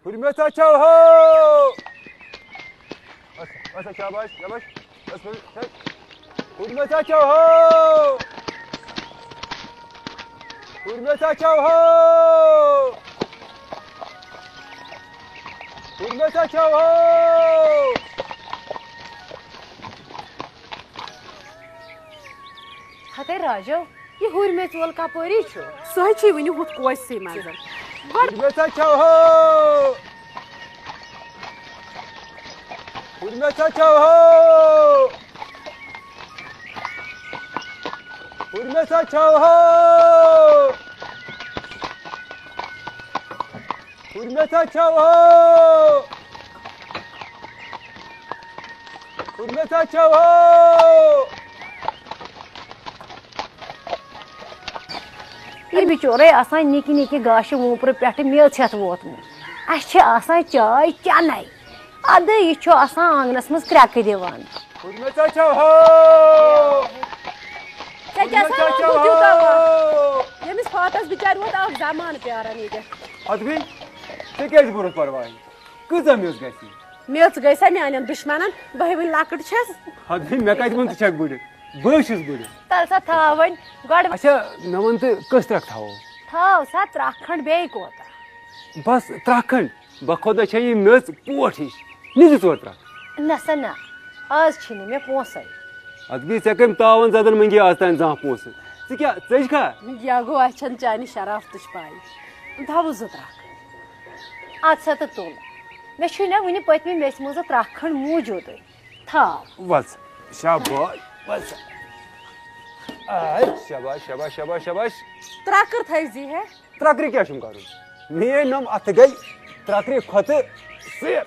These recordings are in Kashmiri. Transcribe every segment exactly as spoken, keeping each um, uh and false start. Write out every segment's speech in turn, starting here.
ہُرمٮ۪ژا چھَو ہو۔ اچھا، اچھا، شاباش، شاباش۔ بس، بس، بس۔ ہُرمٮ۪ژا چھَو ہو۔ ہُرمٮ۪ژا چھَو ہو۔ ہُرمٮ۪ژا چھَو ہو۔ ہتے راجو، یہِ ہُرمٮ۪ژ وول کپٲری چھُ؟ سُہ حظ چھُے وٕنہِ ہُتھ کوچسٕے منٛز۔ گۄڈٕ ہُرمٮ۪ژا چھَو ہو۔ ہُرمٮ۪ژا چھَو ہو۔ ہُرمٮ۪ژا چھَو ہو۔ ہُرمٮ۪ژا چھَو ہو۔ ہُرمٮ۪ژا چھَو ہو۔ یہِ بِچورے آسان نِکہِ نِکہِ گاشہِ ووٗنٛپرٕ پٮ۪ٹھٕ میٚژ ہٮ۪تھ ووتمُت۔ اَسہِ چھِ آسان چاے چَنَے۔ اَدٕ یہِ چھُ آسان آنٛگنَس منٛز کرٛٮ۪کہٕ دِوان۔ ہُرمٮ۪ژا چھَو ہو۔ ژےٚ کیٛاہ سا ہُرمٮ۪ژا چھَو لوگُتھ یوٗتاہ وَتھ؟ ہو۔ ییٚمِس فاتَس بِچارِ ووت اَکھ زَمانہٕ پیٛاران ییٚتٮ۪تھ۔ اَدٕ بیٚیہِ، ژےٚ کیٛازِ بوٚرُتھ پَرواے؟ کۭژاہ میٚژ گژھِ؟ میٚژ گٔے سا میٛانٮ۪ن دُشمَنَن، بہٕ ہے وٕنہِ لۄکٕٹ چھَس۔ اَدٕ بیٚیہِ، مےٚ کَتہِ ووٚن ژٕ چھَکھ بٕڑٕ؟ بہٕ ہے چھُس بٕڑٕ۔ تَلہٕ سا تھاو وۄنۍ گۄڈٕ۔ اچھا، مےٚ وَن تہٕ کٔژ ترٛکھ تھاوو؟ تھاو سا ترٛکھ کھنٛڈ، بیٚیہِ کوتاہ؟ بَس ترٛکھ کھنٛڈ۔ بہ خۄدا چھےٚ یہِ میٚژ پوٹھ ہِش۔ نہِ زٕ ژور ترٛکھ۔ نہ سا نہ، آز چھِنہٕ مےٚ پونٛسَے۔ اَدٕ گٔے ژےٚ کٔمۍ تاوَن زَدَن منٛگے آز تام زانٛہہ پونٛسہٕ؟ ژٕ کیٛاہ ژٔجکھا؟ یا گوٚو اَسہِ چھَنہٕ چانہِ شرافتٕچ پَے۔ تھاوُس زٕ ترٛکھ۔ اَدٕ سا تہٕ تُل۔ مےٚ چھُے نہ وٕنہِ پٔتمہِ میٚژِ منٛزٕ ترٛکھ کھنٛڈ موٗجوٗدٕے۔ تھاو۔ وَل سا، شاباش، وَل سا۔ آے، شاباش، شاباش، شاباش، شاباش۔ ترٛکٕر تھٲیزِ ہے۔ ترٛکرِ کیٛاہ چھُم کَرُن؟ میٛٲنۍ نۄم اَتھٕ گٔے ترٛکرِ کھۄتہٕ سیر۔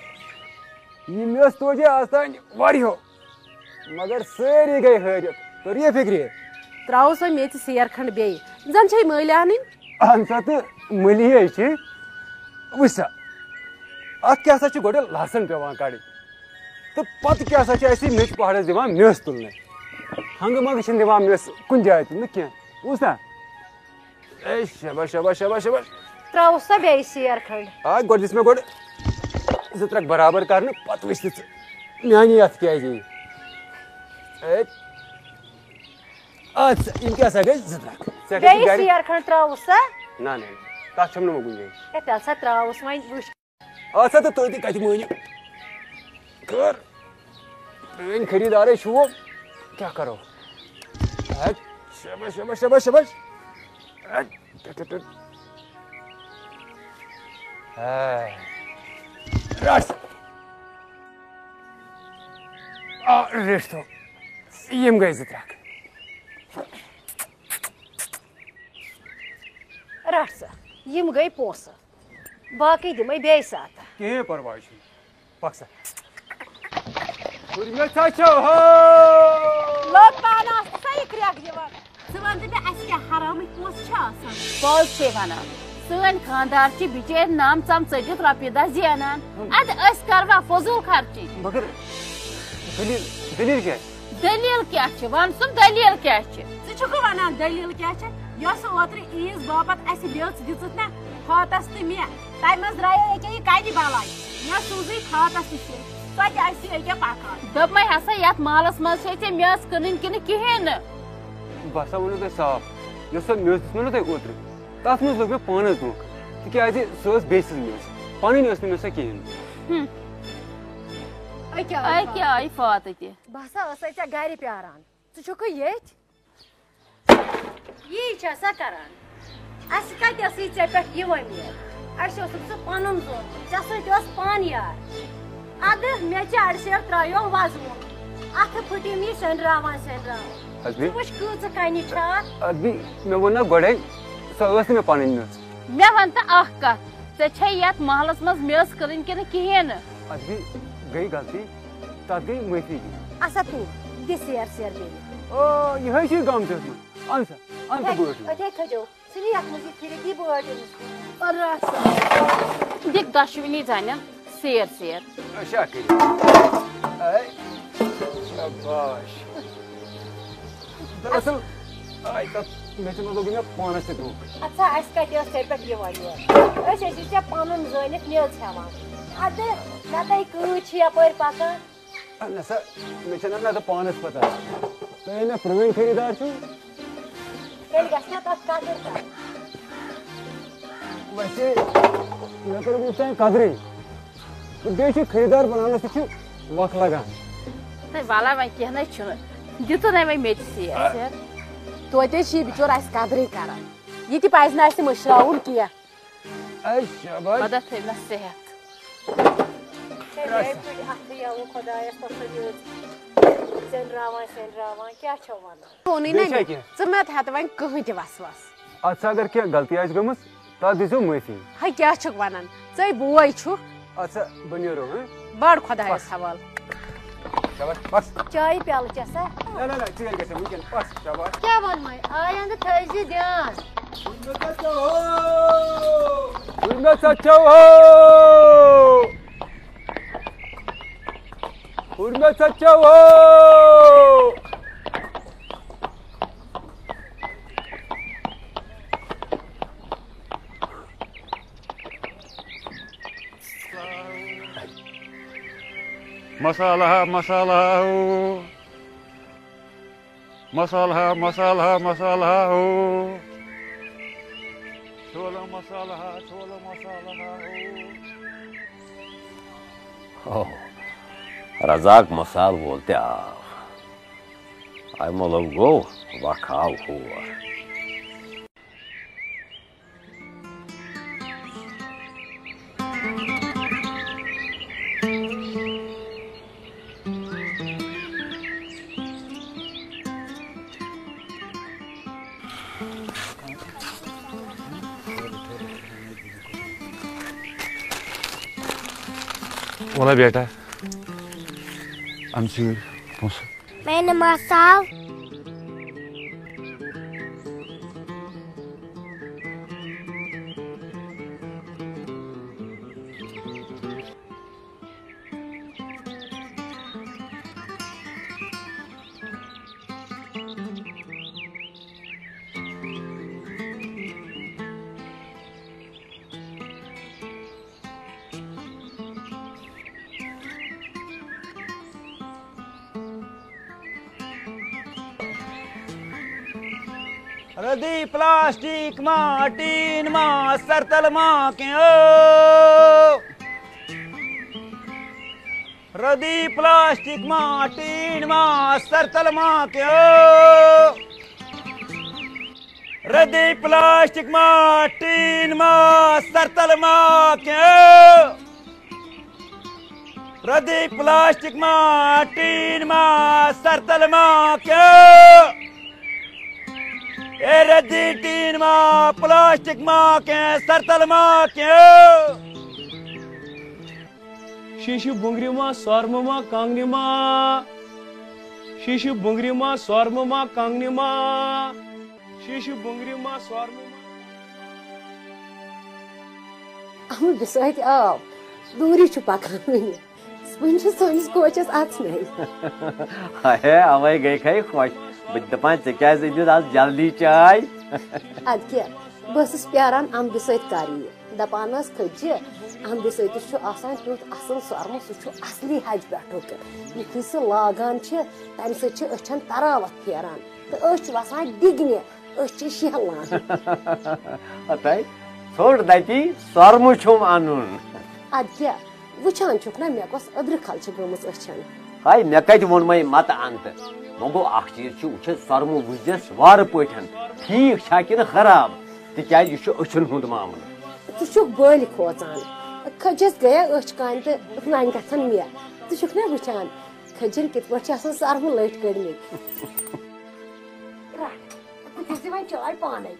یہِ میٚژ توجے آز تانۍ واریاہو، مگر سٲری گٔے حٲرِتھ۔ توٚر یہِ فِکرِ؟ ترٛاوُس وۄنۍ میٚژِ سیر کھنٛڈ بیٚیہِ۔ زَن چھے مٔلۍ اَنٕنۍ۔ اَہَن سا تہٕ مٔلی ہے چھِ۔ وٕچھ سا، اَتھ کیٛاہ سا چھُ گۄڈٕ لَسَن پٮ۪وان کَڑٕنۍ۔ تہٕ پَتہٕ کیٛاہ سا چھِ اَسہِ یہِ میٚژِ پہاڑَس دِوان میٚژ تُلنَے؟ ہنٛگہٕ منٛگہٕ چھِنہٕ دِوان میٚژ کُنہِ جایہِ تُلنہٕ کینٛہہ۔ بوٗز نا؟ اے، شاباش، شاباش، شاباش، شاباش۔ ترٛاوُس سا بیٚیہِ سیر کھنٛڈ۔ آ، گۄڈٕ دِژ مےٚ گۄڈٕ زٕ ترٛکھ برابر کرنہٕ، پتہٕ وٕچھ ژٕ میٛانی یَتھ کیٛازِ یی۔ اے، اَدٕ سا، یِم کیٛاہ سا گٔے زٕ ترٛکھ؟ ژےٚ کیٛاہ چھِ بیٚیہِ گرِ؟ سیر کھنٛڈ ترٛاوُس سا؟ نہ، نہ، نہ، تَتھ چھَم نہٕ وۄنۍ گُنجٲیِش۔ اے، تَلہٕ سا ترٛاوُس وۄنۍ، وٕچھ۔ آ سا، تہٕ تُہۍ تہِ کَتہِ مٲنِو؟ کٔر۔ میٛٲنۍ خریٖدارے چھُو۔ کیٛاہ کَرو؟ ہَے، شاباش، شاباش، شاباش، شاباش۔ ہَے، ٹُٹ، ٹُٹ، ٹُٹ۔ ہَے۔ رَٹ سا۔ آ، رٔٹۍ تو۔ یِم گٔے زٕ ترٛکھ۔ رَٹ سا، یِم گٔے پونٛسہٕ۔ باقٕے دِمَے بیٚیہِ ساتہٕ۔ کِہیٖنۍ پرواے چھُنہٕ۔ پَک سا۔ ہُرمٮ۪ژا چھَو ہو۔ لوٚگ پانہٕ آسہٕ سا یہِ کرٛٮ۪کھ دِوان۔ ژٕ وَن تہٕ مےٚ، اَسہِ کیٛاہ حرامٕکۍ پونٛسہٕ چھِ آسان؟ پوٚز چھے وَنان۔ سٲنۍ خانٛدار چھِ بِچٲرۍ نَم ژَم ژٔٹِتھ رۄپیہِ دَہ زینان۔ اَدٕ أسۍ کَروا فضوٗل خرچی؟ مگر دٔلیٖل، دٔلیٖل کیٛاہ چھِ؟ دٔلیٖل کیٛاہ چھِ؟ وَن سُم، دٔلیٖل کیٛاہ چھِ؟ ژٕ چھُکھٕ وَنان دٔلیٖل کیٛاہ چھِ؟ یۄس اوترٕ عیٖذ باپتھ اَسہِ میٚژ دِژٕتھ نا فاتَس تہٕ مےٚ، تَمہِ منٛز درٛایے ییٚکیٛاہ یہِ کَنہِ بَلاے۔ مےٚ سوٗزٕے فاتَس تہِ سۭتۍ، سۄ تہِ آسہِ ییٚکیٛاہ پَکان۔ دوٚپمَے ہسا یَتھ محلَس منٛز چھے ژےٚ میٚژ کٕنٕنۍ کِنہٕ کِہیٖنۍ نہٕ۔ بہٕ ہسا وَنو تۄہہِ صاف، یۄس سۄ میٚژ دِژ مےٚ نہ تۄہہِ اوترٕ، تَتھ منٛز لوٚگ مےٚ پانَس دھوکہٕ، تِکیٛازِ سۄ ٲس بیٚیہِ سٕنٛز میٚژ، پَنٕنۍ ٲس نہٕ مےٚ سۄ کِہیٖنۍ۔ ہُم۔ أکیٛاہ آیہِ أکیٛاہ آیہِ فاتہٕ تہِ۔ بہٕ ہسا ٲسَے ژےٚ گرِ پیاران۔ ژٕ چھُکھٕ ییٚتھۍ؟ یی چھےٚ سا کران۔ اَسہِ کَتہِ ٲسٕے ژےٚ پٮ۪ٹھ یہِ وۄمید؟ اَسہِ اوسُکھ ژٕ پَنُن زومُت، ژےٚ سۭتۍ اوس پان یار۔ اَدٕ مےٚ چہِ اَڑٕ سیر ترٛایو وَزوُن۔ اَتھٕ پھٕٹِم یہِ سٮ۪نٛدراوان سٮ۪نٛدراوان۔ اَدٕ بیٚیہِ؟ ژٕ وٕچھ کۭژٕ کَنہِ چھِ اَتھ۔ اَدٕ بیٚیہِ، مےٚ ووٚن نا گۄڈَے، سۄ ٲس نہٕ مےٚ پَنٕنۍ میٚژ۔ مےٚ وَن تہٕ اَکھ کَتھ، ژےٚ چھے یَتھ محلَس منٛز میٚژ کٕنٕنۍ کِنہٕ کِہیٖنۍ نہٕ؟ اَدٕ بیٚیہِ گٔے غلطی۔ تَتھ گٔے معٲفی دِنۍ۔ اَسا تُل، دِ سیر سیر بیٚیہِ۔ آ، یِہوٚے چھُے غم دیُتمُت۔ اَن سا، اَن تہٕ بٲٹھ مےٚ۔ أتھے کھٔجو، ژٕ نہِ یَتھ منٛز یہِ پھِرِتھ، یہِ بٲٹھ أمِس کُن۔ اَدٕ رَٹھ سا۔ دِ دۄشوٕنی زَنٮ۪ن سیر سیر۔ اچھا، کٔرِو۔ اے، شاباش۔ دراصل، آے تَتھ مےٚ چھُنہٕ لوٚگُے مےٚ پانَس تہِ دھوکہٕ۔ اَدٕ سا، اَسہِ کَتہِ ٲس ژےٚ پٮ۪ٹھ یِوان یورٕ؟ أسۍ ٲسۍ ژےٚ پَنُن زٲنِتھ میٚژ ہٮ۪وان۔ اَدٕ نَتہٕ کۭژ چھِ یَپٲرۍ پَکان؟ اَدٕ نہ سا، مےٚ چھَنہٕ نَتہٕ پانَس پَتہ۔ تُہۍ ییٚلہِ مےٚ پرٛٲنۍ خریٖدار چھِو۔ تیٚلہِ گژھِ نا تَتھ قدٕر کَرٕنۍ۔ ویسے، مےٚ کٔر وٕنیُک تام قدرٕے۔ تہٕ بیٚیہِ چھُ خریٖدار بناونَس تہِ چھُ وق لگان۔ ہے وَلہ وۄنۍ کینٛہہ نَے چھُنہٕ۔ دِتُن ہے وۄنۍ مےٚ تہِ سیف سیف۔ توتہِ چھِ یہِ بِچور اَسہِ قدرٕے کران۔ یہِ تہِ پَزِ نہٕ اَسہِ مٔشراوُن کینٛہہ۔ اے شاباش۔ خۄدا تھٲوِنَس صحت۔ ہے، ہے، پھٕٹۍ اَتھٕ یَوٕ خۄدایَس پَتہٕ یہِ سٮ۪نراوان، سٮ۪نراوان، کیٛاہ چھو وَنان؟ ووٚنُے نہ بیٚیہِ چھا مےٚ، کینٛہہ؟ ژٕ مہ تھاو وۄنۍ کٕہٕنۍ تہِ وسواس۔ اَتھ سا اگر کینٛہہ غلطی آسہِ گٔمٕژ، تَتھ دیٖزیو معٲفی۔ ہے، کیٛاہ چھُکھ وَنان؟ ژٕے بوے چھُکھ۔ اَدٕ سا، بہٕ نیرو، ہہ؟ بَڑ خۄدایَس بس۔ حوالہٕ۔ شاباش، بس۔ چایہِ پیالہٕ چےٚ سا؟ نہ، نہ، نہ، ژیر گژھِ وٕنکٮ۪ن۔ بس، شاباش۔ کیٛاہ وَنمَے؟ آیَندٕ تھٲیزِ دیان۔ ہُرمت سا چاہو۔ ہُرمت سا چاہو۔ ہُرمت سا چاہو۔ مسالہ، مسالہ ہو۔ مسالہ، مسالہ، مسالہ ہو۔ چھولہٕ مسالہ، چھولہٕ مسالہ ہو۔ اوہ، رزاق مسال وول تہِ آو۔ اَمہِ مۄلُک گوٚو وقاو ہور۔ وَلہٕ بیٹا، اَمہِ سۭتۍ پونٛسہٕ۔ میں نے مسال۔ ردی پلاسٹک ما، ٹین ما، سرتل ما کیو۔ ردی پلاسٹک ما، ٹین ما، سرتل ما کیو۔ ردی پلاسٹک ما، ٹین ما، سرتل ما کیو۔ ردی پلاسٹک ما، ٹین ما، سرتل ما کیو۔ اے ردی ٹین ما، پلاسٹک ما کیو، سرتل ما کیو۔ شیشہِ بُنگرِ ما، سۄرمہٕ ما، کنگنہِ ما۔ شیشہِ بُنگرِ ما، سۄرمہٕ ما، کنگنہِ ما۔ شیشہِ بُنگرِ ما، سۄرمہٕ ما۔ اَمہٕ بِسٲتۍ آو، دوٗرے چھُ پکان وُنہِ۔ وُنہِ چھُ سٲنِس کوچس اَژنَے۔ ہے، اَوَے گٔے کھے خۄش۔ بہٕ تہِ دَپان، ژےٚ کیٛازِ أنِتھ آز جلدی چاے؟ اَدٕ کیٛاہ، بہٕ ٲسٕس پیاران اَمہٕ بِسٲتۍ کر یِیہِ۔ دَپان ٲس، کھٔجہِ، اَمہٕ بِسٲتِس چھُ آسان تیُتھ اَصٕل سۄرمہٕ، سُہ چھُ اَصلی حجہِ پٮ۪ٹھُک۔ یُتھُے سُہ لاگان چھِ، تَمہِ سۭتۍ چھِ أچھَن تراوَتھ پھیران تہٕ أچھ وَسان ڈِگنہِ، أچھ چھِ شیہلان۔ ہتے، ژھوٚٹ دَپی، سۄرمہٕ چھُم اَنُن۔ اَدٕ کیٛاہ، وٕچھان چھُکھ نا، مےٚ کۄس أدرٕ کھل چھِ گٔمٕژ أچھَن۔ ہاے، مےٚ کَتہِ ووٚنمَے مَتہٕ اَن تہٕ؟ وۄنۍ گوٚو اَکھ چیٖز چھُ، وٕچھ حظ، سۄرمہٕ وٕچھ زٮ۪س وارٕ پٲٹھۍ، ٹھیٖک چھا کِنہٕ خراب؟ تِکیٛازِ یہِ چھُ أچھَن ہُنٛد معاملہٕ۔ ژٕ چھُکھ بٔلۍ کھوژان۔ کھٔجَس گٔیہ أچھ کامہِ تہٕ وۄنۍ گژھن مےٚ۔ ژٕ چھُکھ نا وٕچھان، کھٔجَن کِتھ پٲٹھۍ چھِ آسان سۄرمہٕ لٔٹۍ کٔڑمٕتۍ۔ رَٹھ، بہٕ دِژٕ وۄنۍ چاے پانَے۔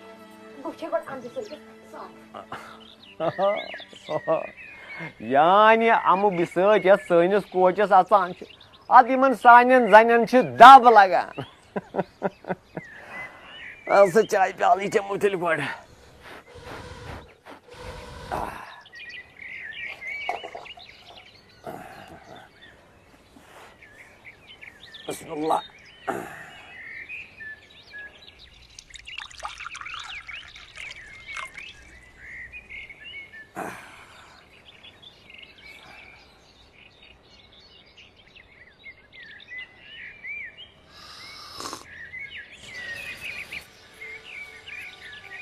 بہٕ وٕچھے گۄڈٕ اَنٛدٕ سۭتۍ سۄرمہٕ۔ یعنی اَمہٕ بِسٲتۍ یَتھ سٲنِس کوچَس اَژان چھِ، اَدٕ یِمَن سانٮ۪ن زَنٮ۪ن چھِ دَب لَگان۔ اَدٕ سا چاے پیالہٕ یہِ چٮ۪مو تیٚلہِ گۄڈٕ۔ بسم اللہ۔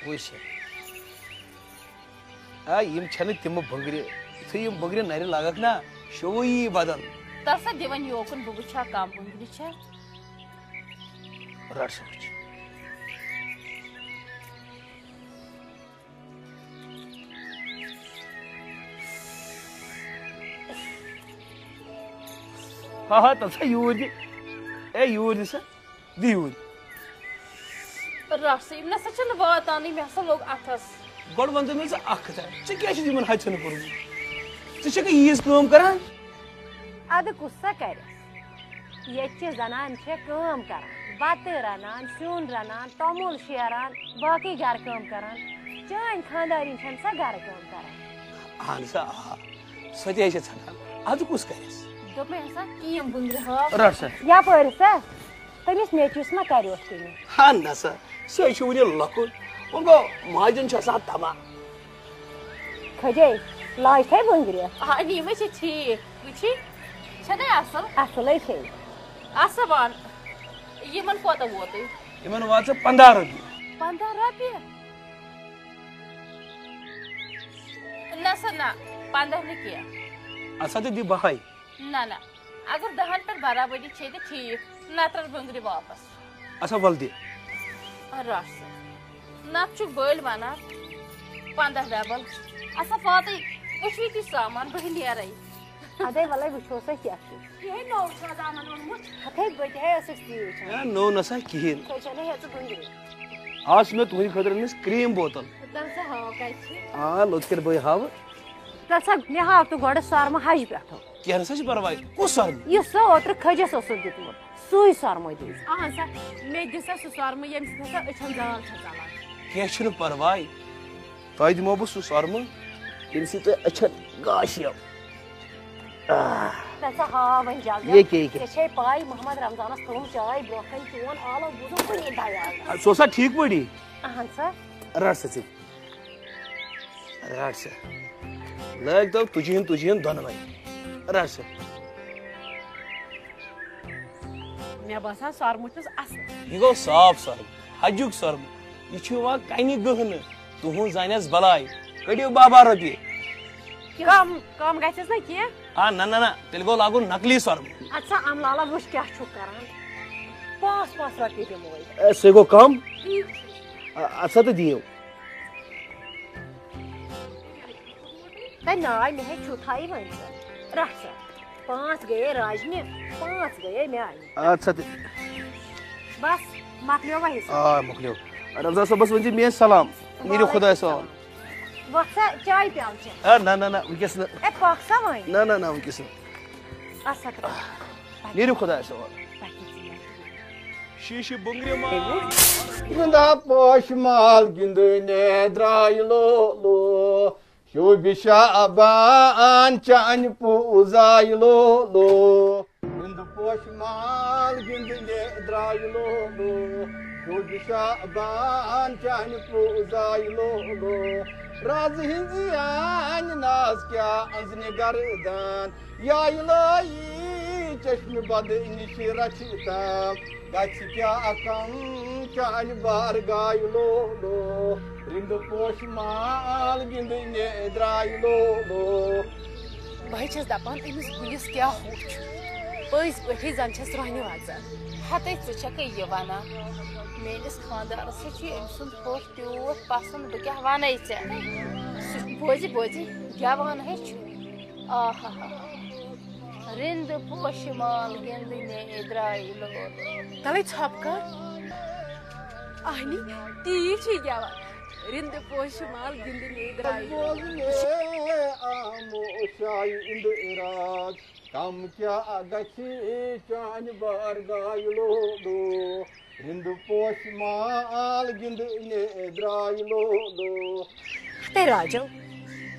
پوٚز چھِ۔ آ، یِم چھَنہٕ تِمہٕ بٕنٛگرِ۔ یُتھُے یِم بٕنٛگرِ نَرِ لاگَکھ نا، شوٗبٕے یی بدل۔ تَل سا دِ وۄنۍ یوکُن، بہٕ وٕچھِ ہا کَم بٕنٛگرِ چھےٚ۔ رَٹ سا وٕچھ۔ ہا ہا، تَل سا یوٗرۍ دِ۔ اے، یوٗرۍ دِ سا۔ دِ یوٗرۍ۔ رَٹ سا، یِم نہ سا چھِنہٕ واتانٕے، مےٚ ہسا لوٚگ اَتھَس۔ گۄڈٕ وَن تہٕ مےٚ ژٕ اَکھ کَتھا، ژےٚ کیٛازِ چھُتھ یِمَن ہَژھٮ۪ن کوٚرمُت؟ ژٕ چھَکھٕ ییٖژ کٲم کَران؟ اَدٕ کُس سا کَرٮ۪س؟ ییٚتہِ چہِ زنانہٕ چھےٚ کٲم کران، بتہٕ رنان، سیُن رنان، توٚمُل شیران، باقٕے گرٕ کٲم کران۔ چٲنۍ خانٛدارِنۍ چھَنہٕ سا گرٕ کٲم کران؟ اہن سا، آ، سۄ تہِ ہے چھِ ژھٹان۔ اَدٕ کُس کرٮ۪س؟ دوٚپمَے ہسا، کِہیٖنۍ بٕنٛگرِ ہاو۔ رَٹ سا۔ یپٲرۍ سا، تٔمِس نیٚچوِس ما کرِ یِتھ کٔنۍ؟ ہا نہ سا، سُہ ہے چھُ وُنہِ لۄکُٹ۔ وۄنۍ گوٚو، ماجہِ ہُنٛد چھُ آسان طمع۔ کھٔجے، لاج تھے بٕنٛگرِ۔ آ، نیٖمٕے چھِ ٹھیٖک۔ وٕچھی، چھےٚ نَے اَصٕل؟ اَصٕلے چھے۔ اَصٕل وَن، یِمَن کوتاہ ووتُے؟ یِمَن وات ژٕ پنٛداہ رۄپیہِ۔ پنٛداہ رۄپیہِ؟ نہ سا نہ، پنٛداہ نہٕ کینٛہہ۔ اَسا تہٕ دِ بَہَے۔ نہ نہ، اگر دَہَن پٮ۪ٹھ برابٔدی چھے تہٕ ٹھیٖک، نَتہٕ رَٹ بٕنٛگرِ واپَس۔ اچھا، وَل دِ۔ رَٹ سا۔ نَتہٕ چھُکھ بٔلۍ وَنان پنٛداہ ڈبل۔ اچھا فاطے، وٕچھوٕے تُہۍ سامان، بہٕ نیرَے۔ اَدَے وَلَے وٕچھو سا کیٛاہ چھُ۔ یِہوٚے نوٚو چھُ آز یِمَن اوٚنمُت۔ ہَتھَے بہٕ تہِ ہے ٲسٕس تی وٕچھان۔ ہے، نوٚو نہ سا کِہیٖنۍ۔ سۄ چھَنہٕ ہیٚژٕ گُنٛجرِ۔ آز چھِ مےٚ تُہٕنٛدِ خٲطرٕ أنمٕژ کرٛیٖم بوتل۔ دَپ سا ہاو کَتہِ چھِ؟ آ، لوٚت کٔرۍ بہٕ ہاوٕ۔ دَپ سا مےٚ ہاو تہٕ گۄڈٕ سۄرمہٕ ہَجہِ پٮ۪ٹھٕ۔ کینٛہہ نہ سا چھُ پرواے۔ کُس سۄرمہٕ؟ یُس سُہ اوترٕ کھٔجَس اوسُتھ دیُتمُت، سُے سۄرمہٕ دِ۔ اہن سا، مےٚ دِ سا سُہ سۄرمہٕ، ییٚمہِ سۭتۍ ہسا أچھن زال چھےٚ ژلان۔ کینٛہہ چھُنہٕ پرواے، تۄہہِ دِمو بہٕ سُہ سۄرمہٕ، ییٚمہِ سۭتۍ تۄہہِ أچھن گاش یِیو۔ آہ۔ تیٚلہِ سا ہاو وۄنۍ جلدی۔ ییٚکیٛاہ، ییٚکیٛاہ۔ ژےٚ چھے پَے، محمد رمضانس تھٲوٕم چاے برٛونٛہہ کنہِ، چون آلو بوٗزُم کُنی دیال۔ سُہ اوسا ٹھیٖک پٲٹھی؟ اہن سا۔ رٹ سا ژٕ۔ رٹ سا۔ لٲگۍ تو تُجہِ ہُن، تُجہِ ہُن دۄنوَے۔ رٹ سا۔ مےٚ باسان سۄرمہٕ چھُس اصل۔ یہِ گوٚو صاف سۄرمہٕ، حجُک سۄرمہٕ۔ یہِ چھُ یِوان کنہِ گٔہنہٕ۔ تُہُنٛد زانٮ۪س بلاے۔ کٔڑِو بابا رۄپیہِ۔ کم، کم گژھٮ۪س نا کینٛہہ؟ آ، نہ، نہ، نہ، تیٚلہِ گوٚو لاگُن نقلی سۄرمہٕ۔ اَدٕ سا، اَمہٕ لالا وٕچھ کیٛاہ چھُکھ کران۔ پانٛژھ، پانٛژھ رۄپیہِ دِموے۔ اے، سُے گوٚو کم؟ ٹھیٖک چھُ۔ آ، اَدٕ سا تہٕ دِیِو۔ تۄہہِ ناے مےٚ ہے چھُو تھایی وۄنۍ سا۔ رَٹھ سا۔ پانٛژھ گٔیے راجنہِ، پانٛژھ گٔیے میٛانہِ۔ اَدٕ سا تہٕ۔ بس، مۄکلیو وۄنۍ حِساب۔ آ، مۄکلیو۔ رمضان صٲبَس ؤنۍ زِ میٛٲنۍ سلام۔ نیٖرِو وعلیکم خۄدایَس السلام۔ حوالہٕ۔ وۄتھ سا، چاے پیٛالہٕ چےٚ۔ آ، نہ، نہ، نہ، وٕنکیٚس نہٕ۔ اے، پَکھ سا وۄنۍ۔ نہ، نہ، نہ، وٕنکیٚس نہٕ۔ اَدٕ سا تہٕ۔ نیٖرِو خۄدایَس حوالہٕ۔ پَکہِ ژٕ۔ شیٖشہِ بٕنٛگرِ مال۔ گِنٛدا پوش مال گِنٛدنہِ درٛاے لولو۔ شوٗبہِ شعبان چانہِ پوٗزایہِ لولو۔ گِنٛد پوش مال گِنٛدنہِ درٛاے لولو۔ شوٗبہِ شعبان چانہِ پوٗزایہِ لولو۔ راز ہٕنٛزِ آنہِ ناز کیٛاہ اَنزنہِ گردان۔ یا الہی چشمِ بد نِش رچھِ تام، گژھِ کیٛاہ کم چانہِ بارگاہہِ لولو، رِنٛدٕ پوشہِ مال گِنٛدنہِ درٛاے لولو۔ بہٕ ہے چھَس دَپان، أمِس گُلِس کیٛاہ ہوٚکھ چھُ، پٔزۍ پٲٹھی زَن چھَس رۄہنہِ وَزان۔ ہَتَے ژٕ چھَکھے یہِ وَنان، میٛٲنِس خانٛدارَس ہے چھُ أمۍ سُنٛد ہوٚکھ تیوٗت پسنٛد، بہٕ کیٛاہ وَنَے ژےٚ۔ سُہ بوزِ بوزِ گٮ۪وان ہے چھُ۔ آہا۔ رِنٛدٕ پوشہِ مال گِنٛدنہِ درٛاے لولو۔ تَلَے ژھۄپہٕ کر۔ اَہنی، تی چھُے گٮ۪وان۔ رِنٛدٕ پوشہِ مال گِنٛدنہِ درٛاے لولو۔ بوزنہِ آمو شاعِ اِنٛدٕ اِراد۔ کم کیٛاہ گژھِ چانہِ بارگاہہِ لولو، رِنٛدٕ پوشہِ مال گِنٛدنہِ درٛاے لولو۔ ہتے راجو،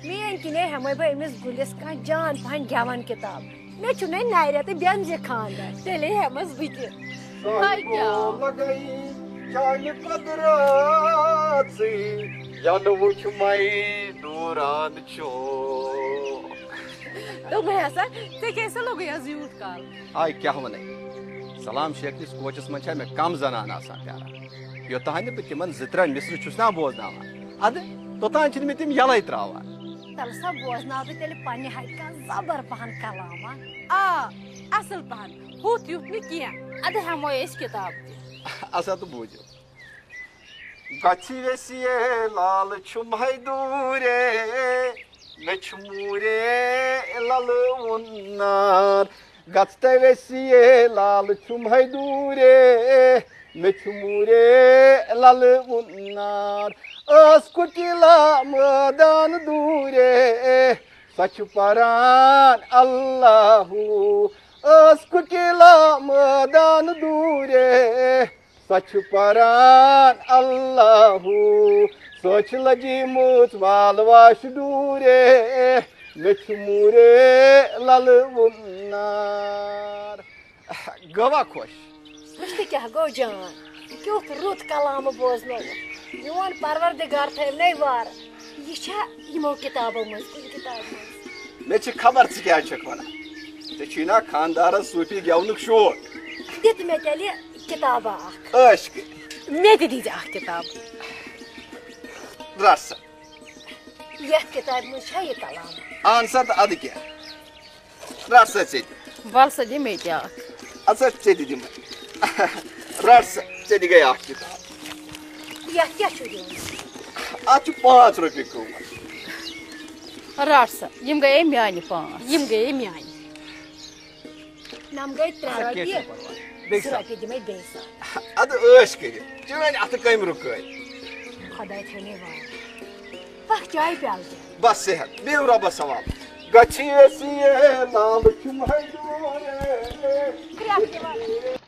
میٛٲنۍ کِنے ہٮ۪مَے بہٕ أمِس گُلِس کانٛہہ جان پہن گٮ۪وَن کِتاب۔ مےٚ چھُنَے نَرِ تہٕ بٮ۪نزِ خانٛدر۔ تیٚلے ہٮ۪مَس بہٕ تہِ۔ ہاے کیٛاہ؟ لگے چانہِ قدرت سۭتۍ، ینہٕ وُچھ مے دوران چھُ۔ دوٚپمَے ہسا، ژےٚ کیٛازِ سا لوٚگُے آز یوٗت کال؟ آے کیٛاہ وَنَے؟ سلام شیخ نِس کوچَس منٛز چھا مےٚ کم زنان آسان پیاران؟ یوٚتام نہٕ بہٕ تِمن زٕ ترٛےٚ مِصرٕ چھُس نا بوزناوان، اَدٕ توٚتام چھِنہٕ مےٚ تِم یَلَے ترٛاوان۔ تَلہٕ سا بوزناو بہٕ تیٚلہِ پننہِ ہَتہِ کانٛہہ زبر پہن کلامہ۔ آ، اصل پہن، ہُتھ یُتھ نہٕ کینٛہہ۔ اَدٕ ہٮ۪مو أسۍ کِتاب تہِ۔ اَسا تہٕ بوٗزِو۔ گژھِ ویسیے لال چھُم ہے دوٗرے، مےٚ چھُ موٗرے لَلہٕ وُنار۔ گژھ تہٕ ویسیے لال چھُم ہے دوٗرے، مےٚ چھُ موٗرے لَلہٕ وُنار۔ ٲس کُٹِلا مٲدان دوٗرے، سۄ چھِ پران اللہُ۔ ٲس کُٹِلا مٲدان دوٗرے، سۄ چھِ پران اللہُ۔ سۄ چھِ لٔجمٕژ مال واش ڈوٗرے، مےٚ چھُ موٗرے لَلہٕ وُنار۔ گوا خۄش۔ وٕچھ تہٕ کیٛاہ گوٚو جان، کیُتھ رُت کلامہٕ بوزنووُتھ۔ میون پروردگار تھٲوِنَے وارٕ۔ یہِ چھا یِمو کِتابو منٛز، کُنہِ کِتابہِ منٛز؟ مےٚ چھِ خبر ژٕ کیٛاہ چھَکھ وَنان۔ ژےٚ چھُے نا خاندارَس صوٗفی گٮ۪ونُک شوق؟ دِ تہٕ مےٚ تیٚلہِ کِتابہ اکھ۔ عٲش کٔرِتھ۔ مےٚ تہِ دیٖزِ اکھ کِتاب۔ رَٹ سا۔ یتھ کتابہِ منٛز چھا یہِ کلام؟ اہن سا، تہٕ ادٕ کیٛاہ؟ رٹ سا ژےٚ تہِ۔ ول سا دِ مےٚ تہِ اکھ۔ اَدٕ سا ژےٚ تہِ دِمے۔ رٹ سا، ژےٚ تہِ گٔے اکھ کِتاب۔ یتھ کیٛاہ چھُ دیُن؟ اتھ چھُ پانٛژھ رۄپیہِ قۭمتھ۔ رٹ سا، یِم گٔیے میانہِ پانٛژھ۔ یِم گٔیے میانہِ۔ نم گٔے ترٛےٚ اَدٕ کیٛاہ رۄپیہِ۔ چھُنہٕ پرواے۔ بیٚیہِ زٕ سا۔ رۄپیہِ دِمے بیٚیہِ سا۔ اَدٕ عٲش کٔرِتھ۔ چٲنۍ اَتھٕ کَمہِ رُکٲے؟ خۄداے تھٲینَے وارٕ۔ پَکھ چایہِ پیالہٕ تہِ۔ بس صحت۔ بِہِو رۄبَس حوالہٕ۔ گژھی ویسی لال چھُم ہے دوٗرے۔ کرٛٮ۪کھ تہِ وَلہٕ۔